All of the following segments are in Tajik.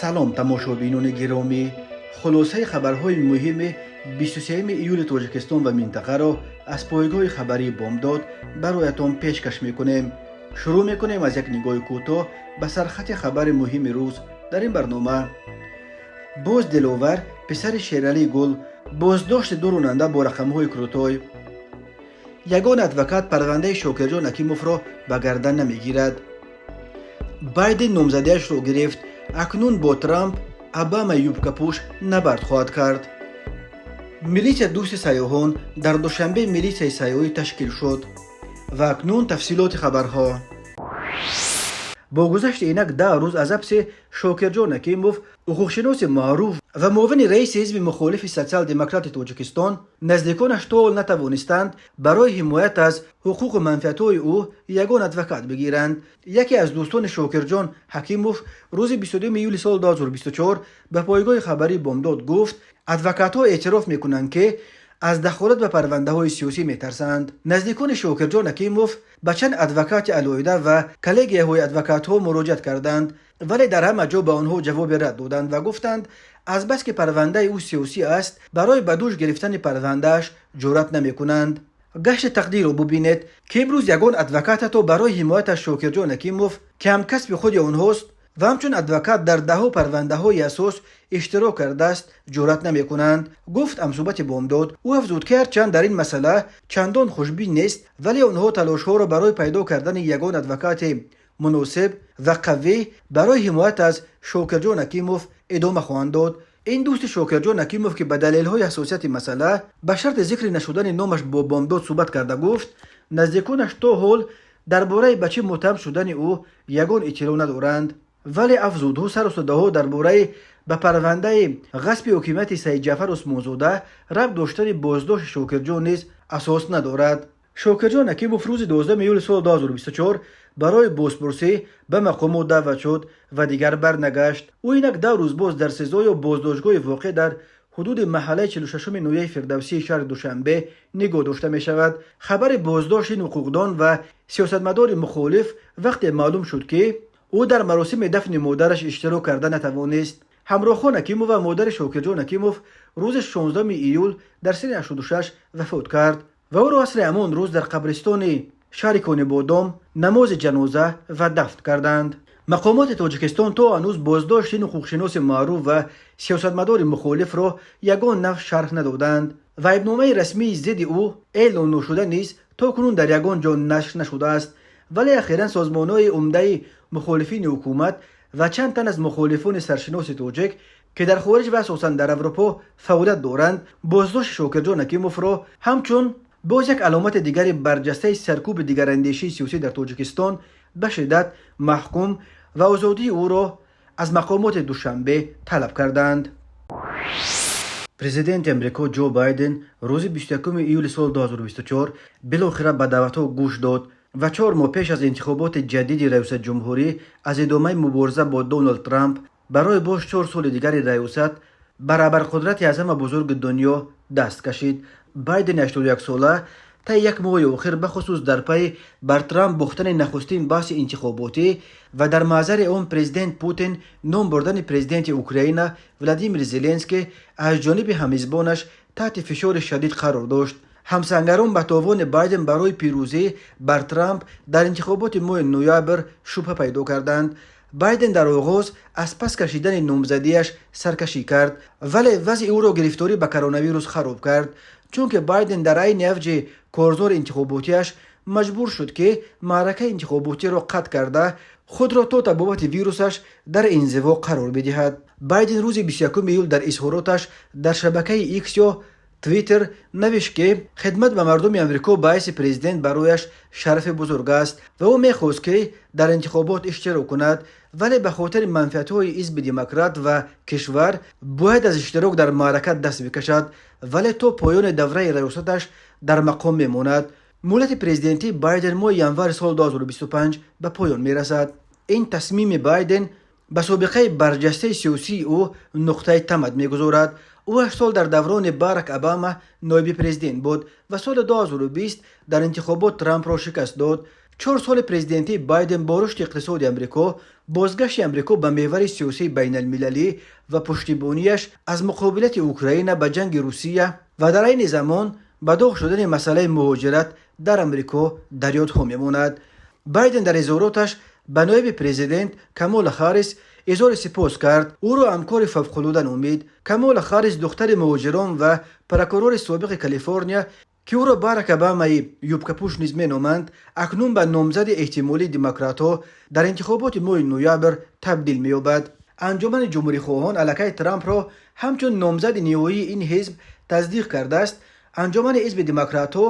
Салом, тамошобинони гиромӣ! Хулосаи хабарҳои муҳими 23 июли Тоҷикистон ва минтақаро аз пойгоҳи хабарии «Бомдод» бароятон пешкаш мекунем. Шурӯъ мекунем аз як нигоҳи кӯтоҳ ба сархати хабари муҳими рӯз. Дар ин барнома: боз Диловар, писари Шералӣ Гул, боздошти ду ронанда бо рақамҳои крутой, ягон адвокат парвандаи Шокирҷон Акимовро ба гардан намегирад, Байден номзадиашро гирифт, акнун бо Трамп Обама юбкапӯш набард хоҳад кард, милитсия дӯсти сайёҳон, дар Душанбе милитсияи сайёҳӣ ташкил шуд. Ва акнун тафсилоти хабарҳо. Бо гузашти инак 10 рӯз аз ҳабси Шокирҷон Акимов, ҳуқуқшиноси маъруф ва муовини раиси ҳизби мухолифи Социал-демократи Тоҷикистон, наздиконаш то ҳол натавонистанд барои ҳимоят аз ҳуқуқу манфиатҳои ӯ ягон адвокат бигиранд. Яке аз дӯстони Шокирҷон Ҳакимов рӯзи 22 июли соли 2024 ба пойгоҳи хабарии «Бомдод» гуфт, адвокатҳо эътироф мекунанд, ки аз дахолат ба парвандаҳои сиёсӣ метарсанд. Наздикони Шокирҷон Акимов ба чанд адвокати алоҳида ва коллегияҳои адвокатҳо муроҷиат карданд, вале дар ҳама ҷо ба онҳо ҷавоби рад доданд ва гуфтанд, азбаски парвандаи ӯ сиёсӣ аст, барои ба дӯш гирифтани парвандааш ҷуръат намекунанд. Гашти тақдирро бубинед, ки имрӯз ягон адвокат ҳатто барои ҳимоят аз Шокирҷон Акимов, ки ҳамкасби худи онҳост ва ҳамчун адвокат дар даҳҳо парвандаҳои асос иштирок кардааст, ҷуръат намекунанд, гуфт ҳамсӯҳбати «Бомдод». Ӯ афзуд, ки ҳарчанд дар ин масъала чандон хушбин нест, вале онҳо талошҳоро барои пайдо кардани ягон адвокати муносиб ва қавӣ барои ҳимоят аз Шокирҷон Акимов идома хоҳанд дод. Ин дӯсти Шокирҷон Акимов, ки ба далелҳои ҳассосияти масъала ба шарти зикри нашудани номаш бо «Бомдод» суҳбат карда гуфт, наздиконаш то ҳол дар бораи ба чӣ муттаҳам шудани ӯ ягон иттилоъ надоранд. Вале афзуд, ӯ сару садоҳо дар бораи ба парвандаи ғасби ҳокимияти Саидҷаъфар Усмонзода рабт доштани боздошти Шокирҷон низ асос надорад. Шокирҷон Акимов рӯзи 12 июли соли 2024 барои бозпурсӣ ба мақомот даъват шуд ва дигар барнагашт. Ӯ инак 10 рӯз боз дар СИЗО ё боздоштгоҳи воқеъ дар ҳудуди маҳаллаи 46-уми ноҳияи Фирдавсии шаҳри Душанбе нигоҳ дошта мешавад. Хабари боздошти ин ҳуқуқдон ва сиёсатмадори мухолиф вақте маълум шуд, ки ӯ дар маросими дафни модараш иштирок карда натавонист. Ҳамроҳхон Акимова, модари Шокирҷон Акимов, рӯзи 16 июл дар синни 86 вафот кард ва ӯро асри ҳамон рӯз дар қабристони шаҳри Конибодом намози ҷаноза ва дафн карданд. Мақомоти Тоҷикистон то ҳанӯз боздошти ин ҳуқуқшиноси маъруф ва сиёсатмадори мухолифро ягон навъ шарҳ надоданд ва айбномаи расмии зидди ӯ эълон нашуда низ то кунун дар ягон ҷо нашр нашудааст. Вале ахиран созмонҳои умдаи мухолифини ҳукумат ва чанд тан аз мухолифони саршиноси тоҷик, ки дар хориҷ ва асосан дар Аврупо фаъолият доранд, боздошти Шокирҷон Акимовро ҳамчун боз як аломати дигари барҷастаи саркӯби дигарандешии сиёсӣ дар Тоҷикистон ба шиддат маҳкум ва озодии ӯро аз мақомоти Душанбе талаб карданд. Президенти Амрико Ҷо Байден рӯзи 21 июли соли 2024 билохира ба даъватҳо гӯш дод ва 4 моҳ пеш аз интихоботи ҷадиди раёсатҷумҳурӣ аз идомаи мубориза бо Доналд Трамп барои боз 4 соли дигари раёсат бар абарқудрати аз ҳама бузурги дунё даст кашид. Байдени 81-сола таи як моҳи охир, бахусус дар пайи бар Трамп бохтани нахустин баҳси интихоботӣ ва дар маъзари он президент Путин ном бурдани президенти Украина Владимир Зеленский, аз ҷониби ҳамҳизбонаш таҳти фишори шадид қарор дошт. Ҳамсангарон ба товони Байден барои пирӯзӣ бар Трамп дар интихоботи моҳи ноябр шубҳа пайдо карданд. Байден дар оғоз аз пас кашидани номзадиаш саркашӣ кард, вале вазъи ӯро гирифторӣ ба коронавирус хароб кард, чунки Байден дар айни авҷи корзори интихоботиаш маҷбур шуд, ки маъракаи интихоботиро қатъ карда, худро то табобати вирусаш дар инзиво қарор бидиҳад. Байден рӯзи 21 июл дар изҳороташ дар шабакаи Икс ё Твиттер навишт, ки хидмат ба мардуми Амрико ба ҳайси президент барояш шарафи бузург аст ва ӯ мехост, ки дар интихобот иштирок кунад, вале ба хотири манфиатҳои ҳизби демократ ва кишвар бояд аз иштирок дар маърака даст бикашад, вале то поёни давраи раёсаташ дар мақом мемонад. Муҳлати президентии Байден моҳи январи соли 2025 ба поён мерасад. Ин тасмими Байден ба собиқаи барҷастаи сиёсии ӯ нуқтаи тамад мегузорад. Ӯ 8 сол дар даврони Барак Обама ноиби президент буд ва соли 2020 дар интихобот Трампро шикаст дод. 4 соли президентии Байден бо рушди иқтисоди Амрико, бозгашти Амрико ба меҳвари сиёсии байналмилалӣ ва пуштибонияш аз муқобилати Украина ба ҷанги Русия ва дар айни замон ба доғ шудани масъалаи муҳоҷират дар Амрико дар ёдҳо мемонад. Байден дар изҳороташ ба ноиби президент Камола Харрис изҳори сипос кард, ӯро ҳамкори фавқулода номид. Камола Харрис, духтари муҳоҷирон ва прокурори собиқи Калифорния, ки ӯро Барак Обамаи юбкапӯш низ меноманд, акнун ба номзади эҳтимолии демократҳо дар интихоботи моҳи ноябр табдил меёбад. Анҷумани ҷумҳурихоҳон аллакай Трампро ҳамчун номзади ниҳоии ин ҳизб тасдиқ кардааст. Анҷумани ҳизби демократҳо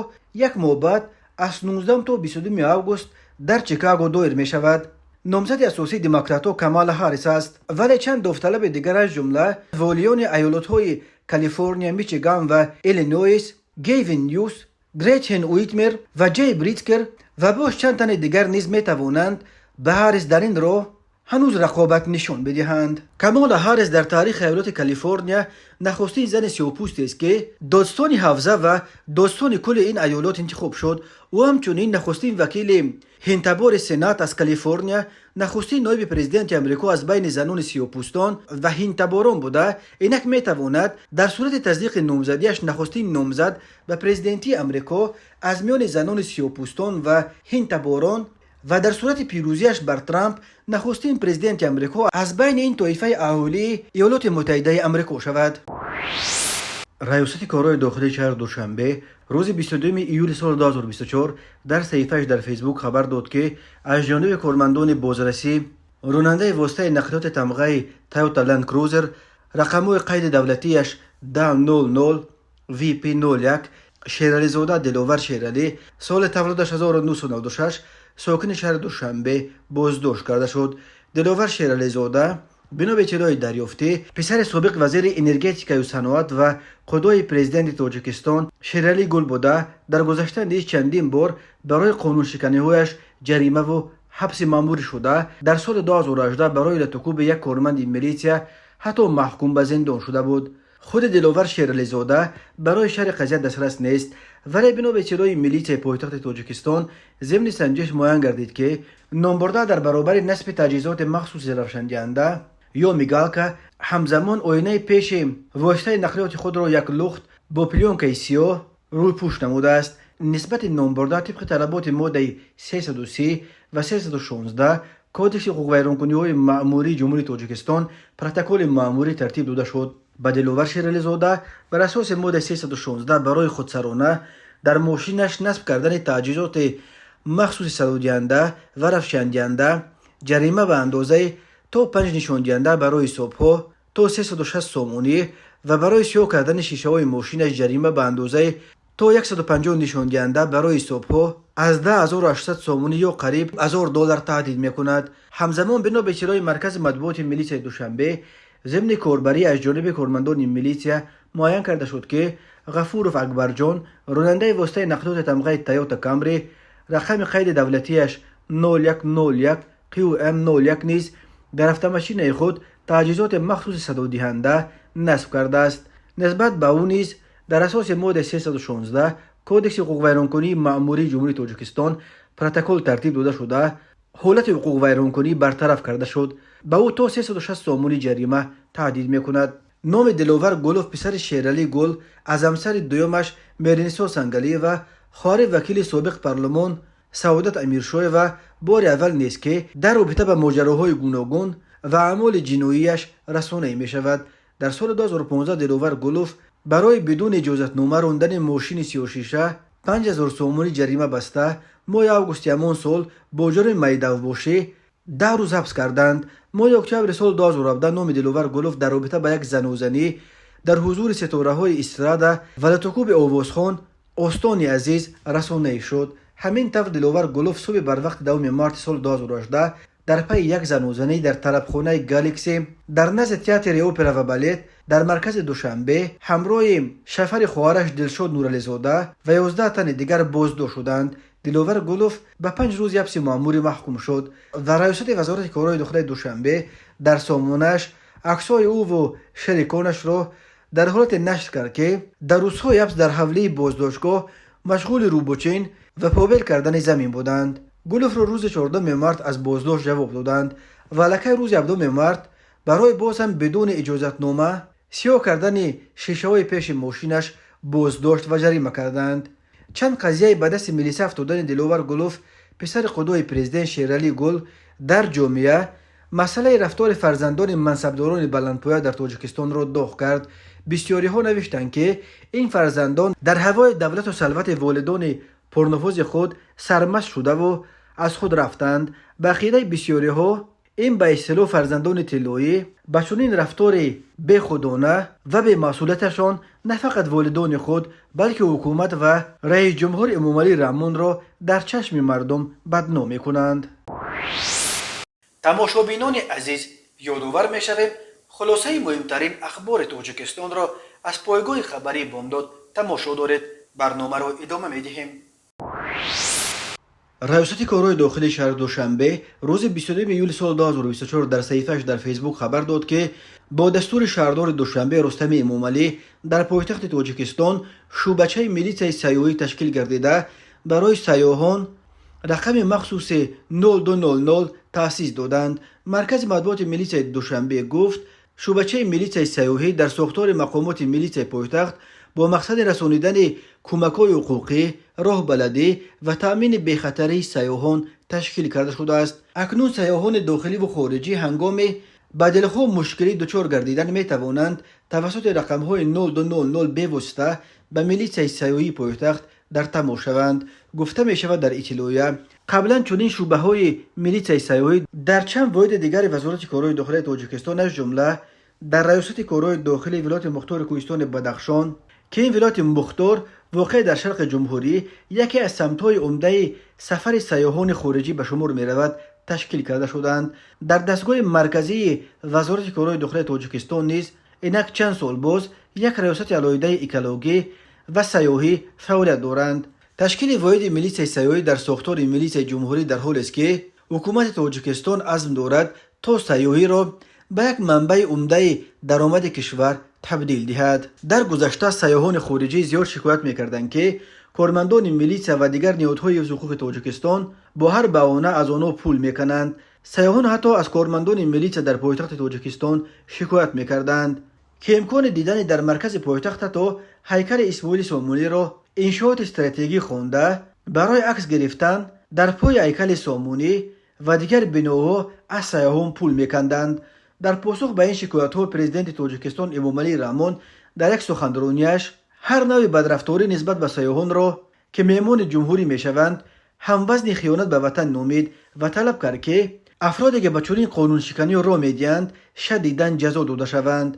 як моҳ баъд, аз 19 то 22 август дар Чикаго доир мешавад. Номзади асосии демократҳо Камала Ҳаррис аст, вале чанд довталаби дигар, аз ҷумла волиёни аёлатҳои Калифорния, Мичиган ва Иллинойс, Гевин Ньюсом, Гретхен Уитмер ва Ҷей Притцкер ва боз чанд тани дигар низ метавонанд ба Ҳаррис дар ин роҳ ҳанӯз рақобат нишон бидиҳанд. Камола Ҳаррис дар таърихи аёлати Калифорния нахустин зани сиёҳпӯстест, ки додстони ҳавза ва додстони кулли ин аёлот интихоб шуд. Ӯ ҳамчунин нахустин вакили ҳиндтабори сенат аз Калифорния, нахустин ноиби президенти Амрико аз байни занони сиёҳпӯстон ва ҳиндтаборон буда, инак метавонад дар сурати тасдиқи номзадиаш нахустин номзад ба президентии Амрико аз миёни занони сиёҳпӯстон ва ҳиндтаборон ва дар сурати пирӯзиаш бар Трамп нахустин президенти Амрико аз байни ин тоифаи аҳолии Иёлоти Муттаҳидаи Амрико шавад. Раёсати корҳои дохилии шаҳри Душанбе рӯзи 22 июли соли 2024 дар саҳифааш дар Фейсбук хабар дод, ки аз ҷониби кормандони бозрасӣ ронандаи воситаи нақлиёти тамғаи Toyota Land Cruiser, рақамҳои қайди давлатиаш 1000 VP01, Шерализода Диловар Шералӣ, соли таваллудаш 1996, сокини шаҳри Душанбе, боздошт карда шуд. Диловар Шерализода, бино ба иттилои дарёфтӣ, писари собиқ вазири энергетикаю саноат ва қудои президенти Тоҷикистон Шералӣ Гул буда, дар гузашта низ чандин бор барои қонуншиканиҳояш ҷаримаву ҳабси маъмурӣ шуда, дар соли 2018 барои латукӯби як корманди милитсия ҳатто маҳкум ба зиндон шуда буд. Худи Диловар Шерализода барои шарҳи қазия дастрас нест, вале бино ба иттилои милитсияи пойтахти Тоҷикистон, зимни санҷиш муайян гардид, ки номбурда дар баробари насби таҷҳизоти махсуси равшандиҳанда ё мигалка, ҳамзамон оинаи пеши воситаи нақлиёти худро як лухт бо плёнкаи сиёҳ рӯйпӯш намудааст. Нисбати номбурда тибқи талаботи моддаи 330 ва 316 Кодекси ҳуқуқвайронкуниҳои маъмурии Ҷумҳурии Тоҷикистон протоколи маъмурӣ тартиб дода шуд. Ба Диловар Шерализода бар асоси моддаи 316 барои худсарона дар мошинаш насб кардани таҷҳизоти махсуси садодиҳанда ва равшандиҳанда ҷарима ба андозаи то панҷ нишондиҳанда барои ҳисобҳо то 360 сомонӣ ва барои сиёҳ кардани шишаҳои мошинаш ҷарима ба андозаи то 150 нишондиҳанда барои ҳисобҳо аз 10 800 сомонӣ ё қариб 1000 доллар таҳдид мекунад. Ҳамзамон, бино ба иттилои маркази матбуоти милитсияи Душанбе, зимни корбарӣ аз ҷониби кормандони милитсия муайян карда шуд, ки Ғафуров Акбарҷон, ронандаи воситаи нақлиёти тамғаи Тойота Камри, рақами қайди давлатиаш 0101 QM01, низ дар автомошинаи худ таҷҳизоти махсуси садодиҳанда насб кардааст. Нисбат ба ӯ низ дар асоси моддаи 316 Кодекси ҳуқуқвайронкунии маъмурии Ҷумҳурии Тоҷикистон протокол тартиб дода шуда, ҳолати ҳуқуқвайронкунӣ бартараф карда шуд. Ба ӯ то 360 сомонӣ ҷарима таҳдид мекунад. Номи Диловар Гулов, писари Шералӣ Гул аз ҳамсари дуюмаш Меринисо Сангалиева, хоҳари вакили собиқ парлумон Саодат Амиршоева, бори аввал нест, ки дар робита ба моҷароҳои гуногун ва аъмоли ҷиноияш расонаӣ мешавад. Дар соли 2015 Диловар Гулов барои бидуни иҷозатнома рондани мошини сиёҳшиша 5000 сомонӣ ҷарима баста, моҳи августи ҳамон сол бо ҷурми майдавбошӣ 10 рӯз ҳабс карданд. Моҳи октябри соли 2017 номи Диловар Гулов дар робита ба як занозанӣ дар ҳузури ситораҳои эстрада ва латукӯби овозхон Остони Азиз расонаӣ шуд. Ҳамин тавр, Диловар Гулов субҳи барвақти 10 марти соли 2018 дар пайи як занозанӣ дар тарабхонаи Галакси дар назди Театри опера ва балет дар маркази Душанбе ҳамроҳи шафари хоҳараш Дилшод Нурализода ва 11 тани дигар боздошт шуданд. Диловар Гулов ба 5 рӯзи ҳабси маъмурӣ маҳкум шуд ва раёсати Вазорати корҳои дохилаи Душанбе дар сомонааш аксҳои ӯву шериконашро дар ҳолате нашр кард, ки дар рӯзҳои ҳабс дар ҳавлии боздоштгоҳ машғули рӯбучин ва побел кардани замин буданд. Гуловро рӯзи 14 март аз боздошт ҷавоб доданд ва аллакай рӯзи 17 март барои боз ҳам бидуни иҷозатнома сиёҳ кардани шишаҳои пеши мошинаш боздошт ва ҷарима карданд. Чанд қазияи ба дасти милиса афтодани Диловар Гулов, писари худои президент Шералӣ Гул, дар ҷомеа масъалаи рафтори фарзандони мансабдорони баландпоя дар Тоҷикистонро доғ кард. Бисёриҳо навиштанд, ки ин фарзандон дар ҳавои давлату салвати волидони пурнуфузи худ сармаст шудаву аз худ рафтанд. Ба ақидаи бисёриҳо, ин ба истилоҳ фарзандони тиллоӣ ба чунин рафтори бехудона ва бемасъулияташон на фақат волидони худ, балки ҳукумат ва раисҷумҳур Эмомалӣ Раҳмонро дар чашми мардум бадном мекунанд. Тамошобинони азиз, ёдовар мешавем, хулосаи муҳимтарин ахбори Тоҷикистонро аз пойгоҳи хабарии Бомдод тамошо доред. Барномаро идома медиҳем. Раёсати корҳои дохилии шаҳри Душанбе рӯзи 22 июли соли 2024 дар саҳифааш дар Фейсбук хабар дод, ки бо дастури шаҳрдори Душанбе Рустами Эмомалӣ дар пойтахти Тоҷикистон шӯъбачаи милитсияи сайёҳӣ ташкил гардида, барои сайёҳон рақами махсуси 0200 таъсис доданд. Маркази матбуоти милитсияи Душанбе гуфт, шӯъбачаи милитсияи сайёҳӣ дар сохтори мақомоти милитсияи пойтахт бо мақсади расонидани кӯмакҳои ҳуқуқӣ, роҳбаладӣ ва таъмини бехатарии сайёҳон ташкил карда шудааст. Акнун сайёҳони дохиливу хориҷӣ ҳангоми ба дилхоҳ мушкилӣ дучор гардидан метавонанд тавассути рақамҳои 0200 бевосита ба милитсияи сайёҳии пойтахт дар тамос шаванд, гуфта мешавад дар иттилоия. Қаблан чунин шӯъбаҳои милитсияи сайёҳӣ дар чанд воҳиди дигари Вазорати корҳои дохилии Тоҷикистон, аз ҷумла дар Раёсати корҳои дохилии вилояти мухтори кӯҳистони Бадахшон, ки ин вилояти мухтор воқеъ дар шарқи ҷумҳурӣ яке аз самтҳои умдаи сафари сайёҳони хориҷӣ ба шумор меравад, ташкил карда шудаанд. Дар дастгоҳи марказии Вазорати корҳои дохилии Тоҷикистон низ инак чанд сол боз як раёсати алоҳидаи экологӣ ва сайёҳӣ фаъолият доранд. Ташкили воҳиди милитсияи сайёҳӣ дар сохтори милитсияи ҷумҳурӣ дар ҳолест, ки ҳукумати Тоҷикистон азм дорад, то сайёҳиро ба як манбаи умдаи даромади кишвар табдил диҳад. Дар гузашта сайёҳони хориҷӣ зиёд шикоят мекарданд, ки кормандони милитсия ва дигар ниҳодҳои ҳифзи ҳуқуқи Тоҷикистон бо ҳар баҳона аз онҳо пул мекананд. Сайёҳон ҳатто аз кормандони милитсия дар пойтахти Тоҷикистон шикоят мекарданд, ки имкони дидани дар маркази пойтахт ҳатто ҳайкали Исмоили Сомониро иншооти стратегӣ хонда, барои акс гирифтан дар пои ҳайкали Сомонӣ ва дигар биноҳо аз сайёҳон пул меканданд. Дар посух ба ин шикоятҳо президенти Тоҷикистон Эмомалӣ Раҳмон дар як суханронияш ҳар навъи бадрафторӣ нисбат ба сайёҳонро, ки меҳмони ҷумҳурӣ мешаванд, ҳамвазни хиёнат ба ватан номид ва талаб кард, ки афроде, ки ба чунин қонуншиканӣ роҳ медиҳанд, шадидан ҷазо дода шаванд.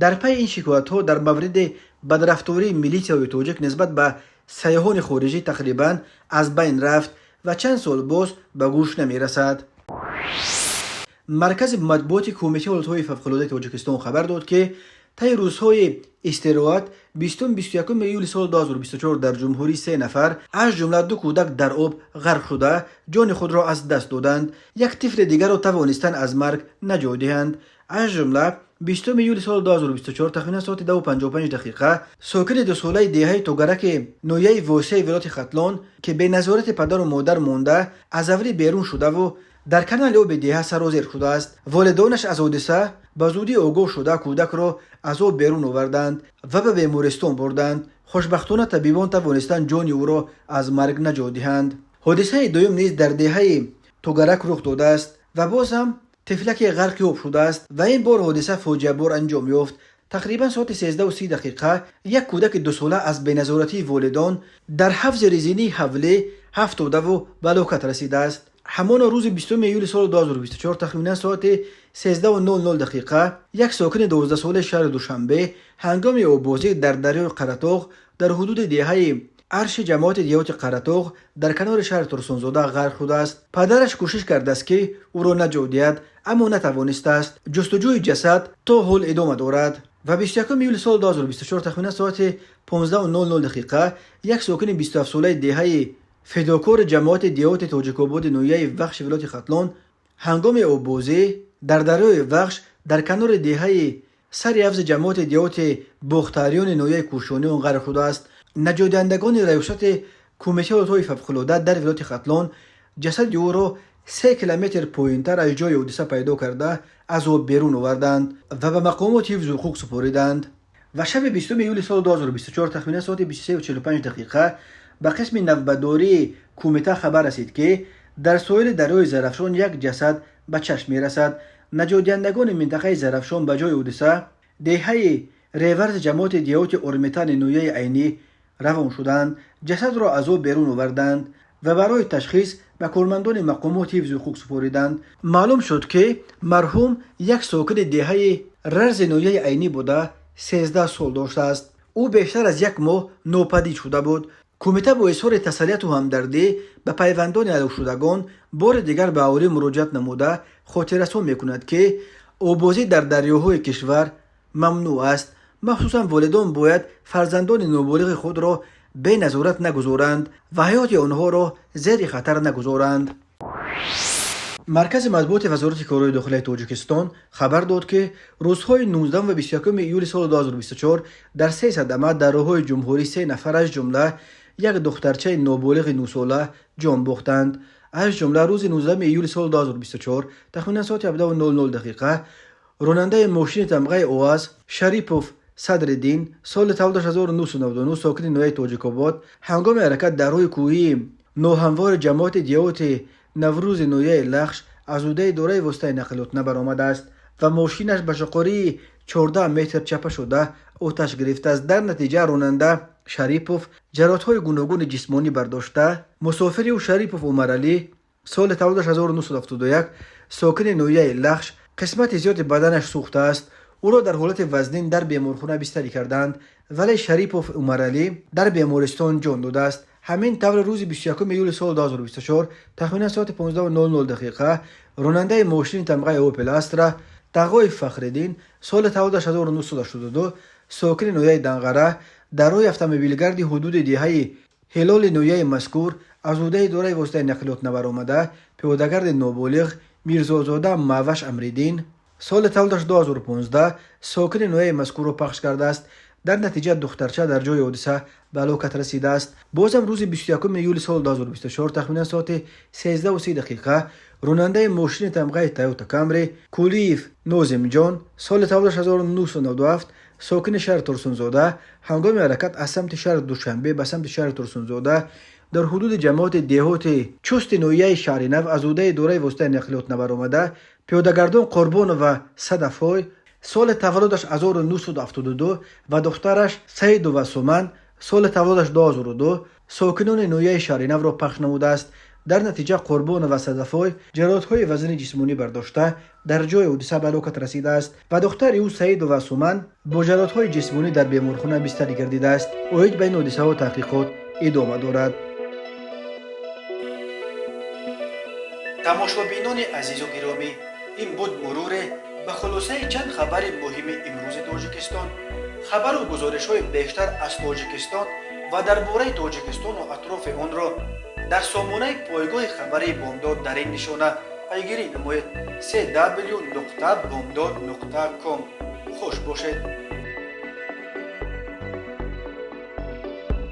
Дар пайи ин шикоятҳо дар мавриди бадрафтории милитсияҳои тоҷик нисбат ба сайёҳони хориҷӣ тақрибан аз байн рафт ва чанд сол боз ба гӯш намерасад. Маркази матбуоти Кумитаи ҳолатҳои фавқулодаи Тоҷикистон хабар дод, ки таи рӯзҳои истироҳат 20-21 июли соли 2024 дар ҷумҳурӣ се нафар, аз ҷумла ду кӯдак, дар об ғарқ шуда ҷони худро аз даст доданд. Як тифли дигарро тавонистанд аз марг наҷот диҳанд. Аз ҷумла 20 июли соли 2024 тахминан соати 2:55 сокини дусолаи деҳаи Тогараки ноҳияи Восеи вилояти Хатлон, ки беназорати падару модар монда, аз аврӣ берун шудаву дар канали оби деҳа сарозер шудааст. Волидонаш аз ҳодиса ба зудӣ огоҳ шуда, кӯдакро аз об берун оварданд ва ба бемористон бурданд. Хушбахтона, табибон тавонистанд ҷони ӯро аз марг наҷот диҳанд. Ҳодисаи дуюм низ дар деҳаи Тогарак рух додааст ва боз ҳам тифлаке ғарқи об шудааст ва ин бор ҳодиса фоҷиабор анҷом ёфт. Тақрибан соати 13:30 як кӯдаки дусола аз беназоратии волидон дар ҳавзи резинии ҳавлӣ ҳафтодаву ба ҳалокат расидааст. Ҳамоно рӯзи 20 июли соли 2024 тахминан соати 13:00 як сокини 12-солаи шаҳри Душанбе ҳангоми оббозӣ дар дарёи Қаратоғ дар ҳудуди деҳаи Арши ҷамоати деҳоти Қаратоғ дар канори шаҳри Турсунзода ғарқ шудааст. Падараш кӯшиш кардааст, ки ӯро наҷот диҳад, аммо натавонистааст. Ҷустуҷӯи ҷасад то ҳол идома дорад. Ва 21 июли соли 2024 тахминан соати 15:00 як сокини 27-солаи деҳаи Федокори ҷамоати деҳоти Тоҷикободи ноҳияи Вахши вилояти Хатлон ҳангоми оббозӣ дар дарёи Вахш дар канори деҳаи сари ҳавзи ҷамоати деҳоти Бохтариёни ноҳияи Кӯшониён ғарқ шудааст. Наҷотдиҳандагони раёсати Кумитаи ҳолатҳои фавқулода дар вилояти Хатлон Ҷасади ӯро 3 километр поинтар аз ҷои ҳодиса пайдо карда, аз об берун оварданд ва ба мақомоти ҳифзи ҳуқуқ супориданд. Ва шаби 20 июли соли 2024 тахминан соати 23:45 дақиқа ба қисми навбатдории кумита хабар расид, ки дар соҳили дарёи Зарафшон як ҷасад ба чашм мерасад. Наҷотдиҳандагони минтақаи Зарафшон ба ҷои ҳодиса, деҳаи Реварзи ҷамоати деҳоти Ормитани ноҳияи Айнӣ равон шуданд. Ҷасадро аз об берун оварданд ва барои ташхис ба кормандони мақомоти ҳифзи ҳуқуқ супориданд. Маълум шуд, ки марҳум як сокини деҳаи Рарзи ноҳияи Айнӣ буда, 13 сол доштааст. Ӯ бештар аз як моҳ нопадид шуда буд. Кумита бо изҳори тасаллияту ҳамдардӣ ба пайвандони ҳалокшудагон бори дигар ба аҳолӣ муроҷиат намуда, хотиррасон мекунад, ки оббозӣ дар дарёҳои кишвар мамнӯъ аст. Махсусан волидон бояд фарзандони ноболиғи худро беназорат нагузоранд ва ҳаёти онҳоро зери хатар нагузоранд. Маркази матбуоти Вазорати корҳои дохилаи Тоҷикистон хабар дод, ки рӯзҳои 19 ва 21 июли соли 2024 дар се садама дар роҳҳои ҷумҳурӣ се нафар, аз ҷумла як духтарчаи ноболиғи 9-сола, ҷон бохтанд. Аз ҷумла, рӯзи 19 июли соли 2024 тахминан соати 17:00 дақиқа ронандаи мошини тамғаи ОАЗ Шарипов Садриддин, соли таваллудаш 1999, сокини ноҳияи Тоҷикобод, ҳангоми ҳаракат дар роҳи кӯҳии ноҳамвори ҷамоати деҳоти Наврӯзи ноҳияи Лахш аз ҳудуди идораи воситаи нақлиёт набаромадааст ва мошинаш ба чуқурии 14 метр чапа шуда, оташ гирифтааст. Дар натиҷа ронанда Шарипов ҷароҳатҳои гуногуни ҷисмонӣ бардошта, мусофири ӯ Шарипов Умаралӣ, соли таваллудаш 1971, сокини ноҳияи Лахш, қисмати зиёди баданаш сӯхтааст. Ӯро дар ҳолати вазнин дар беморхона бистарӣ карданд, вале Шарипов Умаралӣ дар бемористон ҷон додааст. Ҳамин тавр, рӯзи 21 июли соли 2024 тахминан соати 15:00 дақиқа ронандаи мошини тамғаи Опел Астра Тағоев Фахриддин, соли таваллудаш 1982, сокини ноҳияи Данғара, дар роҳи автомобилгарди ҳудуди деҳаи Ҳилоли ноҳияи мазкур аз ҳудуди идораи воситаи нақлиёт набаромада, пиёдагарди ноболиғ Мирзозода Маъваш Амриддин, соли таваллудаш 2015, сокини ноҳияи мазкурро пахш кардааст. Дар натиҷа духтарча дар ҷои ҳодиса ба ҳалокат расидааст. Бозам рӯзи 21 июли соли 2024 тахминан соати 13:30 дақиқа ронандаи мошини тамғаи Тойота Камри Кулиев Нозимҷон, соли таваллудаш 1997, сокини шаҳри Турсунзода, ҳангоми ҳаракат аз самти шаҳри Душанбе ба самти шаҳри Турсунзода дар ҳудуди ҷамоати деҳоти Чусти ноҳияи Шаҳринав аз ҳудуди идораи воситаи нақлиёт набаромада, пиёдагардон Қурбонова Садафой, соли таваллудаш 1972, ва духтараш Саидова Суман, соли таваллудаш 2002, сокинони ноҳияи Шаҳринавро пахш намудааст. Дар натиҷа Қурбонова Садафой ҷароҳатҳои вазнини ҷисмонӣ бардошта, дар ҷои ҳодиса ба ҳалокат расидааст ва духтари ӯ Саидова Суман бо ҷароҳатҳои ҷисмонӣ дар беморхона бистарӣ гардидааст. Оид ба ин ҳодисаҳо таҳқиқот идома дорад. Тамошобинони азизу гиромӣ, ин буд муруре ба хулосаи чанд хабари муҳими имрӯзи Тоҷикистон. Хабару гузоришҳои бештар аз Тоҷикистон ва дар бораи Тоҷикистону атрофи онро дар сомонаи пойгоҳи хабарии Бомдод дар ин нишона пайгирӣ намоед: cw.bomdod.com. Хуш бошед.